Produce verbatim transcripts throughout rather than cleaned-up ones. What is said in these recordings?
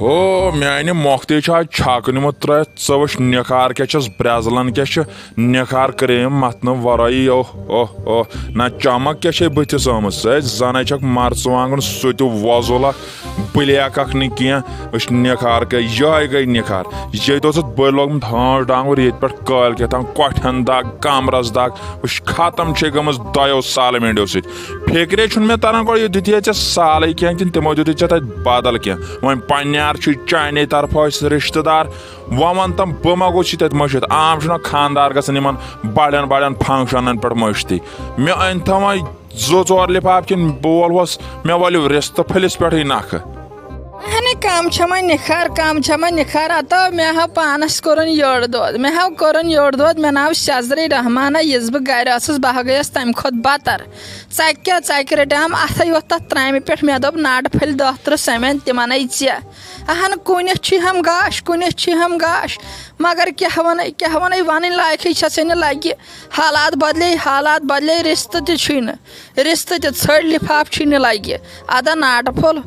او میانہِ مۄختٕے چھُ آز چھاکہٕ نیوٗمُت ترٲوِتھ۔ ژٕ وٕچھ نِکھار کیٛاہ چھَس برٛٮ۪زلان کیٛاہ چھِ، نِکھار کریم متھنہٕ ورٲیی۔ اوہ اوہ اوہ، نہ چمک کیٛاہ چھے بٕتھِس آمٕژ؟ ژٕ ہے زنے چھکھ مرژٕوانٛگُن سُہ تہِ وۄزُل اکھ، بلیک اکھ نہٕ کینٛہہ۔ وٕچھ نِکھار کیٛاہ، یِہوٚے گٔے نِکھار۔ ییٚتہِ اوسُتھ بٔلۍ لوگمُت ہانٛچ ڈانٛگُر ییٚتہِ پٮ۪ٹھ کٲلۍ کیٛاہ تام کۄٹھٮ۪ن دگ، کمرس دگ۔ وٕچھ ختم چھے گٔمٕژ دۄیو سالمینڈیو سۭتۍ۔ فِکرے چھُنہٕ مےٚ تران گۄڈٕ یہِ دِتھی ژےٚ سالٕے کینٛہہ کِنہٕ تِمو دِتُے ژےٚ تتہِ بدل کینٛہہ۔ وۄنۍ پننیار چھُے چانے طرفہٕ اَسہِ رشتہٕ دار۔ وۄنۍ وَن تم بہٕ ما گوٚژھ یہِ تتہِ مٔشِتھ؟ عام چھُنہ خاندار گژھان یِمن بڑٮ۪ن بڑٮ۪ن فنکشنن پٮ۪ٹھ مٔشتٕے۔ مےٚ أنۍ تھا وۄنۍ زٕ ژور لفاف کِنہٕ بہٕ وولہوس مےٚ ؤلِو رِستہٕ پھٔلِس پٮ۪ٹھٕے نکھٕ؟ اہنہِ کم چھما نِکھار، کم چھما نِکھار، اتو مےٚ ہاو پانس کوٚرُن یٔڑ دود، مےٚ ہاو کوٚرُن یٔڑ دود، مےٚ ناو شزرٕے رحمانہ، یِژ بہٕ گرِ ٲسٕس بہٕ ہا گٔیس تمہِ کھۄتہٕ بتر۔ ژکہِ کیٛاہ، ژکہِ رٔٹیام اتھے یوت تتھ ترامہِ پٮ۪ٹھ، مےٚ دوٚپ ناٹہٕ پھٔلۍ دہ ترٕہ سمن تِمنے ژےٚ۔ اہن کُنِتھ چھُے ہم گاش، کُنِتھ چھُے ہم گاش، مگر کیٛاہ ونے، کیٛاہ ونے، ونٕنۍ لایقٕے چھسے نہٕ لگہِ۔ حالات بدلے، حالات بدلے، رِستہٕ تہِ چھُے نہٕ، رِستہٕ تہِ ژھٔڑۍ لفاف چھُے نہٕ لگہِ۔ ادا ناٹہٕ پھوٚل۔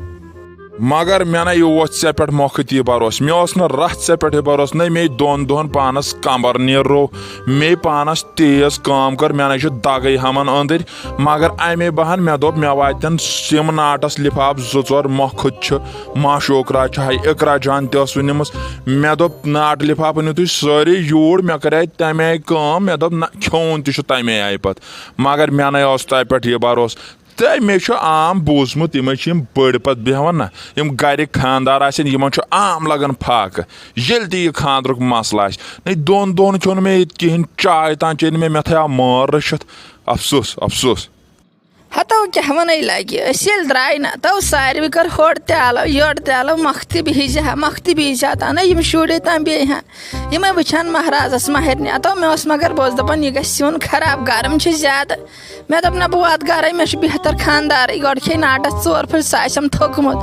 مگر مےٚ نے اوس ژےٚ پٮ۪ٹھ مۄکھٕ تہِ بھروسہٕ، مےٚ اوس نہٕ رژھ ژےٚ پٮ۪ٹھ یہِ بھروسہٕ، نے مے دۄن دۄہن پانس کمبر نیرو، مے پانس تیز کٲم کٔر، مےٚ نے چھِ دگے ہمن أنٛدٕرۍ۔ مگر امے بہان مےٚ دوٚپ مےٚ واتن یِم ناٹس لفاف زٕ ژور مۄکھٕ چھِ، معشوق راج چھِ، ہاے اقرا جان تہِ ٲس وٕنِمٕژ۔ مےٚ دوٚپ ناٹہٕ لفاف أنِو تُہۍ سٲری یوٗرۍ، مےٚ کریے تمے آیہِ کٲم، مےٚ دوٚپ نہ کھیوٚن تہِ چھُ تمے آیہِ پتہٕ۔ مگر مےٚ نے اوس تۄہہِ پٮ۪ٹھ یہِ بھروسہٕ۔ تہٕ مےٚ چھُ عام بوٗزمُت، یِمے چھِ یِم بٔڑۍ پتہٕ بیٚہوان نہ، یِم گرِکۍ خاندار آسن، یِمن چھُ عام لگان فاقہٕ۔ ییٚلہِ تہِ یہِ خاندرُک مسلہٕ آسہِ، نے دۄن دۄہن کھیوٚو نہٕ مےٚ ییٚتہِ کِہینۍ، چاے تام چیٚیہِ نہٕ مےٚ، مےٚ تھایو مٲر رٔچھِتھ۔ افسوس، افسوس۔ ہتو کیٛاہ ونے لگہِ، أسۍ ییٚلہِ درٛاے نہ، تو ساروی کٔر ہورٕ تہِ آلو، یورٕ تہِ آلو، مۄختہِ بِہِزِ ہا، مۄختہِ بِہِزِ ہا، تانہ یِم شُرۍ تام بیٚیہِ ہا۔ یِمے وٕچھان مہرازس مہرنہِ، اتو مےٚ اوس مگر بہٕ اوسُس دپان، یہِ گژھِ سیُن خراب، گرم چھُ زیادٕ۔ مےٚ دوٚپ، نہ، بہٕ واتہٕ گرے، مےٚ چھُ بہتر خاندارٕے، گۄڈٕ کھیٚیہِ ناٹس ژور پھٔلۍ، سُہ آسٮ۪م تھوٚکمُت۔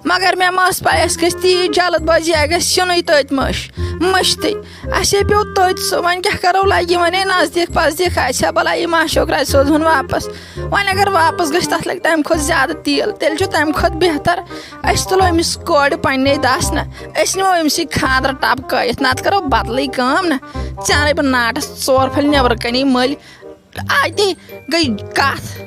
مگر مےٚ ما ٲس پَے، اَسہِ گژھِ تیٖژ جلد بٲزی، اَسہِ گژھِ سیُنُے تٔتۍ مٔشۍ، مٔشتٕے۔ اَسے پیوٚو تٔتۍ سُہ، وۄنۍ کیٛاہ کَرو، لَگہِ وۄنۍ ہے نزدیٖک پزدیٖک آسہِ ہا، بَلاے یہِ معشوق راج سوزہون واپس۔ وۄنۍ اگر واپس گژھِ، تَتھ لَگہِ تَمہِ کھۄتہٕ زیادٕ تیٖل، تیٚلہِ چھُ تَمہِ کھۄتہٕ بہتر، أسۍ تُلو أمِس کورِ پنٛنے دَس نہ، أسۍ نِمو أمِسٕے خاندرٕ ٹَپکٲیِتھ، نَتہٕ کَرو بدلٕے کٲم نہ، ژےٚ اَنَے بہٕ ناٹس ژور پھٔلۍ نٮ۪برٕ کَنی مٔلۍ۔ اَتہِ گٔے کَتھ۔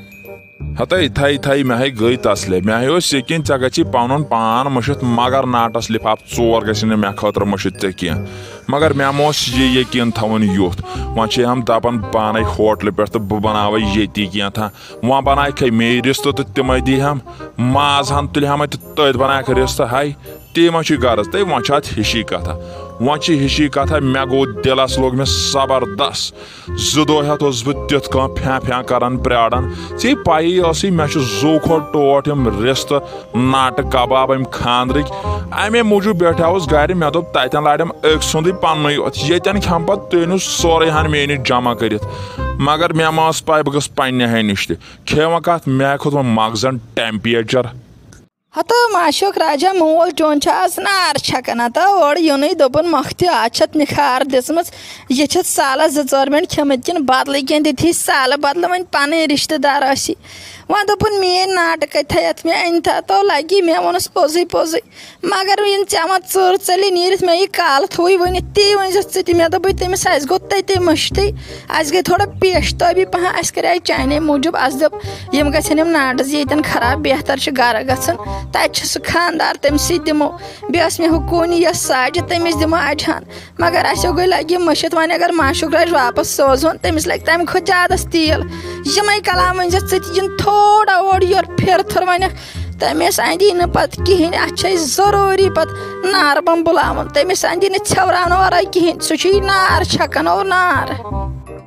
ہتے تھے تھے مےٚ ہے گٔے تسلے، مےٚ ہے اوس یقین ژےٚ گژھی پنُن پان مٔشِتھ، مگر ناٹس لفاف ژور گژھِ نہٕ مےٚ خٲطرٕ مٔشِتھ ژےٚ کینٛہہ۔ مگر مےٚ ما اوس یہِ یقین تھاوُن یُتھ، وۄنۍ چھِ ہم دپان پانے ہوٹلہٕ پٮ۪ٹھ تہٕ بہٕ بناوے ییٚتی کینٛہہ تھا، وۄنۍ بناوکھے مے رستہٕ تہٕ تِمے دی ہم، ماز ہن تُلہِ ہم تہٕ تٔتھۍ بناوکھ رستہٕ۔ ہاے، تی ما چھُے غرض؟ تہٕ وۄنۍ چھِ اتھ ہِشی کتھا، وۄنۍ چھِ ہِشی کتھا، مےٚ گوٚو دِلس، لوٚگ مےٚ زبردست۔ زٕ دۄہ ہٮ۪تھ اوسُس بہٕ تیُتھ کانٛہہ پھیٛاہ پھیٛاہ کران پرٛاران۔ ژےٚ پَیی ٲسٕے، مےٚ چھُ زُو کھۄتہٕ ٹوٹھ یِم رِستہٕ، ناٹہٕ، کباب اَمہِ خانٛدرٕکۍ۔ اَمے موٗجوٗب بیٹھیاوُس گرِ، مےٚ دوٚپ تَتٮ۪ن لارٮ۪م أکۍ سُنٛدُے پنٛنُے یوت، ییٚتٮ۪ن کھٮ۪مہٕ پتہٕ تُہۍ أنِو سورُے ہن مے نِش جمع کٔرِتھ۔ مگر مےٚ ما ٲس پَے بہٕ گژھٕ پنٛنہِ ہَے نِش تہِ۔ کھے وۄنۍ کَتھ، مےٚ کھوٚت وۄنۍ مغزن temperature۔ ہتو معشوق راجا مول چون چھُ آز نار چھکان، ہتو اورٕ یُنٕے دوٚپُن مۄختہِ آز چھتھ نِکھار دِژمٕژ، یہِ چھتھ سالس زٕ ژور مِنٹ کھٮ۪مٕتۍ کِنہٕ بدلٕے کینٛہہ دِتھی سالہٕ بدلہٕ وۄنۍ پنٕنۍ رشتہٕ دار ٲسی۔ وۄنۍ دوٚپُن میٲنۍ ناٹہٕ کتہِ تھایتھ مےٚ أنۍ تھا تو لگی، مےٚ ووٚنُس پوٚزُے پوٚزُے۔ مگر یِن ژےٚ وۄنۍ ژٕر ژٔلہِ نیٖرِتھ مےٚ یہِ کالہٕ تھوٚوٕے ؤنِتھ، تی ؤنۍ زٮ۪س ژٕ تہِ۔ مےٚ دوٚپُے تٔمِس اَسہِ گوٚو تٔتے مٔشتٕے، اَسہِ گٔے تھوڑا پیش تٲبی پہن، اَسہِ کَرے چانے موٗجوٗب، اَسہِ دوٚپ یِم گژھن یِم ناٹٕز ییٚتٮ۪ن خراب، بہتر چھُ گرٕ گژھُن، تَتہِ چھُ سُہ خاندار، تٔمۍ سٕے دِمو۔ بیٚیہِ ٲس مےٚ ہُہ کوٗنی یۄس ساجہِ، تٔمِس دِمو اَجہِ ہن۔ مگر اَسہِ گٔے لگہِ مٔشِتھ، وۄنۍ اگر معشوق راج واپس سوزہون، تٔمِس لگہِ تَمہِ کھۄتہٕ زیادَس تیٖل۔ یِمے کلام ؤنۍ زِ ژٕ تہِ، یِن تھوڑا اورٕ یورٕ پھِر تھٕر وۄنۍ۔ تٔمِس اَندی نہٕ پَتہٕ کِہیٖنۍ، اَتھ چھِ اَسہِ ضروٗری پَتہٕ نار بم بُلاوُن۔ تٔمِس اَندی نہٕ ژھٮ۪وراونہٕ وَرٲے کِہیٖنۍ، سُہ چھُ یہِ نار چھَکان، او نار۔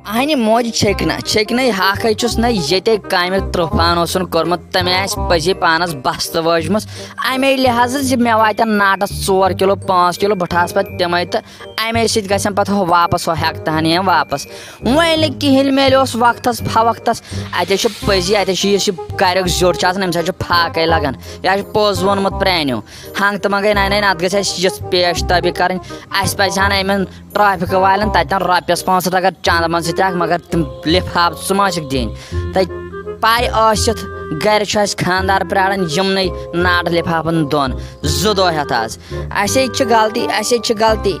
اہنہِ موج چھٔکۍ نہ، چھٔکۍ نَے ہاکھَے چھُس نہ، ییٚتے کامہِ طوفان اوسُن کوٚرمُت، تٔمۍ آسہِ پٔزی پانَس بستہٕ وٲجمٕژ۔ اَمے لحاظہٕ زِ مےٚ واتن ناٹَس ژور کِلوٗ، پانٛژھ کِلوٗ، بہٕ ٹھاس پَتہٕ تِمَے تہٕ اَمے سۭتۍ گژھن پَتہٕ ہُہ واپَس، ہُہ ہٮ۪کہٕ تہٕ ہَن یِم واپَس۔ وۄنۍ ییٚلہِ کِہِنۍ میلیوس وقتس فوقتس، اَتہِ چھُ پٔزی، اَتہِ چھُ یُس یہِ گریُک زیُٹھ چھُ آسان، أمِس حظ چھُ فاقے لگان۔ یہِ حظ چھُ پوٚز ووٚنمُت پرٛانیو۔ ہنٛگ تہٕ منٛگے نَے نَے، نَتہٕ گژھِ اَسہِ یِژھ پیش تٲبی کَرٕنۍ۔ اَسہِ پَزِ ہن یِمن ٹریفک والٮ۪ن تَتٮ۪ن رۄپیَس پانٛژھ ہَتھ اگر چنٛدٕ منٛز تہِ اکھ، مگر تِم لِفاف ژٕ ما چھِکھ دِنۍ؟ تَتہِ پاے ٲسِتھ گرِ چھُ اَسہِ خانٛدار پرٛاران یِمنٕے ناٹہٕ لِفافن دۄن۔ زٕ دۄہ ہٮ۪تھ آز۔ اَسے چھِ غلطی، اَسے چھِ غلطی۔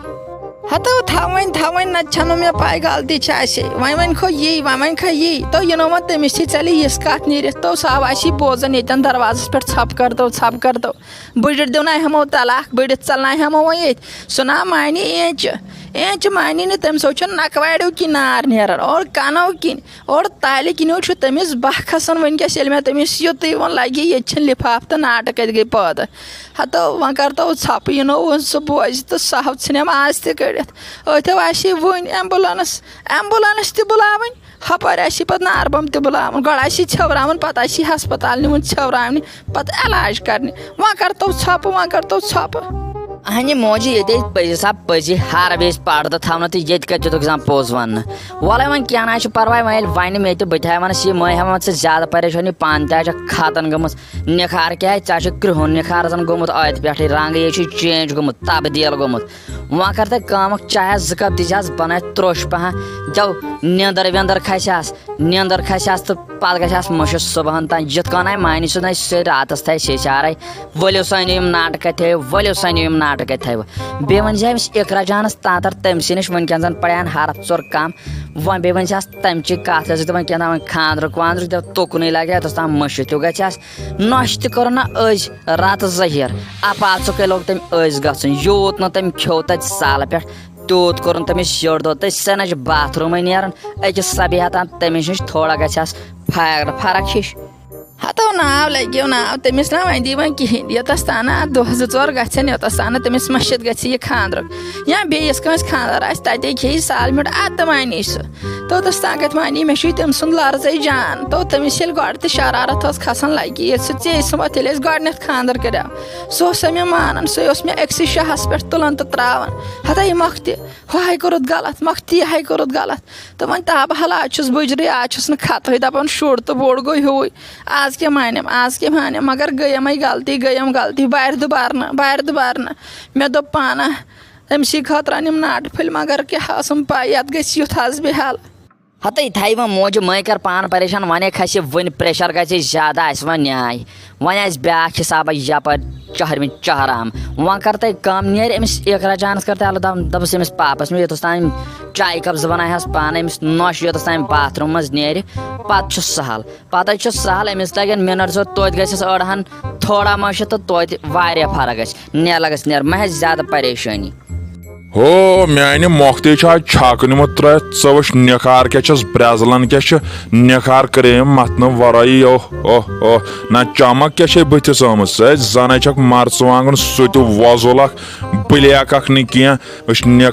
ہتو تھاوٕنۍ، تھاوٕنۍ، نتہٕ چھَنہٕ مےٚ پاے غلطی چھِ اَسے۔ وۄنۍ وۄنۍ کھو یی، وۄنۍ وۄنۍ کھو یی۔ تو یِنو وۄنۍ تٔمِس چھِ ژَلہِ یِژھ کَتھ نیٖرِتھ۔ تو سُہ آو اَسی بوزان ییٚتٮ۪ن دروازس پٮ۪ٹھ، ژھۄپہٕ کر تو، ژھۄپہٕ کر تو۔ بٕڈِر دِوناے ہٮ۪مو طلاق، بٕڈِتھ ژَلناے ہٮ۪مو وۄنۍ ییٚتہِ۔ سُہ نا مانی اینچہِ، اینچہِ مانی نہٕ، تٔمۍ سۭتۍ چھُ نکوارٮ۪و کِنۍ نار نیران، اورٕ کَنو کِنۍ۔ اور تالہِ کِنیو چھُ تٔمِس بہہ کھسان وٕنکیٚس، ییٚلہِ مےٚ تٔمِس یُتُے ووٚن، لگہِ ییٚتہِ چھِنہٕ لِفاف تہٕ ناٹہٕ کَتہِ گٔے پٲدٕ۔ ہتو وۄنۍ کَرتو ژھۄپہٕ، یِنو وۄنۍ سُہ بوزِ تہٕ سُہ ہاو ژھٕنٮ۪م آز تہِ کٔڑِتھ۔ أتھۍ آسہِ وٕنۍ ایمبولینس، ایمبولینس تہِ بُلاوٕنۍ، ہپٲرۍ آسہِ پتہٕ ناربم تہِ بُلاوُن، گۄڈٕ آسہِ ژھٮ۪وراوُن، پتہٕ آسہِ ہسپتال نِوُن ژھٮ۪وراونہِ، پتہٕ علاج کرنہِ۔ وۄنۍ کَرتو ژھۄپہٕ، وۄنۍ کَرتو ژھۄپہٕ۔ اہنہِ موجی، ییٚتہِ پٔزی صاحب پٔزی ہر وِزِ پردٕ تھاونہٕ تہٕ ییٚتہِ کَتہِ دِتُکھ زن پوٚز وننہٕ۔ وَلَے وۄنۍ کینٛہہ نہ چھُ پرواے، وۄنۍ ییٚلہِ وَنہِ مےٚ تہِ بہٕ تہِ ہاوَن یہِ، مٔنٛزۍ ہاوَن ژٕ زیادٕ پریشٲنی، پانہٕ تہِ آسہِ ختم گٔمٕژ۔ نِکھار کیٛاہ، ژےٚ چھُ کرٛہُن نِکھار زن گوٚمُت أتھۍ پٮ۪ٹھٕے، رنٛگٕے چھُے چینج گوٚمُت، تبدیل گوٚمُت۔ وۄنۍ کر تہٕ کٲم اکھ، چاے زٕ کپ دیٖزِ ہس بنٲوِتھ تروٚش پہن، دٮ۪و نیندر ویندر کھسہِ ہس۔ نیندر کھسہِ ہس تہٕ پتہٕ گژھِ ہس مٔشِتھ صبحن تام۔ یِتھ کٔنۍ آیہِ مانی سُہ نَے سُہ راتس تھایہِ سیٚسہِ آرے۔ ؤلِو سا أنِو یِم ناٹہٕ کتہِ تھٲیِو، ؤلِو سا أنِو یِم ناٹہٕ کتہِ تھٲیِو۔ بیٚیہِ ؤنۍ زِ أمِس اقرا جانس تانتر، تٔمۍ سٕے نِش وٕنکیٚن زن پڑے ہن حرف ژور کم۔ وۄنۍ بیٚیہِ ؤنۍ زِ ہس تمچی کتھ، یۄس تِمن کینٛہہ تام وۄنۍ خانٛدرُک وانٛدرُک دٮ۪و تُکنُے لگہِ ہا، یوٚتس تام مٔشِتھ ہیوٗ گژھِ ہس۔ نۄشہِ تہِ کٔرٕن نہ أزۍ راتہٕ زٔہِر۔ اپاژُکے لوٚگ تٔمۍ أزۍ گژھُن۔ یوٗت نہٕ تٔمۍ کھیوٚو تتہِ سالہٕ پٮ۪ٹھ، تیوٗت کوٚرُن تٔمِس یٔڑ دۄہ تٔتھۍ سٮ۪نٕچ باتھ روٗمٕے نیرُن۔ أکِس سبیہتان تٔمِس نِش تھوڑا گژھِ ہس فرق، فرق ہِش۔ ہتو ناو لگیو ناو تٔمِس نا وۄنۍ دی وۄنۍ کِہیٖنۍ، یوٚتس تام نہٕ اتھ دۄہ زٕ ژور گژھن، یوٚتس تام نہٕ تٔمِس مٔشِتھ گژھِ یہِ خانٛدرُک۔ یا بیٚیِس کٲنٛسہِ خانٛدر آسہِ، تَتے کھیٚیہِ سالمہِ اَتھ تہٕ مانی سُہ۔ توٚتَس تام کَتہِ مانی، مےٚ چھُے تٔمۍ سُنٛد لرزَے جان۔ تو تٔمِس ییٚلہِ گۄڈٕ تہِ شرارت ٲس کھسان لگہِ، ییٚلہِ سُہ ژیٚے سُمبتھ، ییٚلہِ اَسہِ گۄڈٕنٮ۪تھ خانٛدر کریو، سُہ اوس سا مےٚ مانان، سُہ اوس مےٚ أکسٕے شاہَس پٮ۪ٹھ تُلان تہٕ تراوان۔ ہتہ یہِ مۄکھٕ تہِ، ہُہ ہاے کوٚرُتھ غلط، مۄکھٕ تہِ، یہِ ہاے کوٚرُتھ غلط۔ تہٕ وۄنۍ تابہٕ حال آز چھُس بٕجرٕے، آز چھُس نہٕ کھتہٕے، دَپان شُر تہٕ بوٚڑ گوٚو ہیوٗے۔ آز کیٛاہ مانیم، آز کیٛاہ مانیم، مگر گٔیَمَے غلطی، گٔیَم غلطی، بارِ دُبارٕ نہٕ، بارِ دُبارٕ نہٕ۔ مےٚ دوٚپ پانہ، أمۍ سٕے خٲطرٕ أنِم ناٹہٕ پھٔلۍ، مگر کیٛاہ ٲسٕم پَے، یَتھ گژھِ یُتھ حظ بے حال۔ ہتے تھایہِ وۄنۍ موجہِ مٔہۍ کر پان پریشان، ونے کھسہِ وٕنہِ پریشر گژھِ زیادٕ، آسہِ وۄنۍ نیاے۔ وۄنۍ آسہِ بیٛاکھ حسابہ یپٲرۍ چہروٕنۍ چہرام۔ وۄنۍ کر تہٕ کٲم، نیرِ أمِس اقرا جانس کر تہٕ الہٕ دم-، دپس أمِس پاپس، مےٚ یوٚتس تام چایہِ کپ زٕ بناوہس پانہٕ، أمِس نۄش یوٚتس تام باتھ روٗم منٛز نیرِ، پتہٕ چھُ سہل۔ پتہٕ چھُ سہل، أمِس لگن منٹ زٕ، توتہِ گژھٮ۪س أڑہن تھوڑا مٔشِتھ تہٕ توتہِ واریاہ فرق گژھِ۔ نیر لگس نیر، مہ ہیٚس زیادٕ پریشٲنی۔ ہو، میانہِ مۄختٕے چھُ آز چھاکہٕ نیوٗمُت ترٲوِتھ۔ ژٕ وٕچھ نِکھار کیٛاہ چھَس برٛٮ۪زلان کیٛاہ چھِ۔ نِکھار کریم متھنہٕ ورٲیی۔ اوہ، اوہ، اوہ۔ نہ چمک کیٛاہ چھے بٕتھِس آمٕژ؟ ژٕ زَنَے چھَکھ مرژٕوانٛگُن سُہ تہِ وۄزُل اکھ، بلیک اکھ نہٕ کینٛہہ۔ وٕچھ نِکھ-،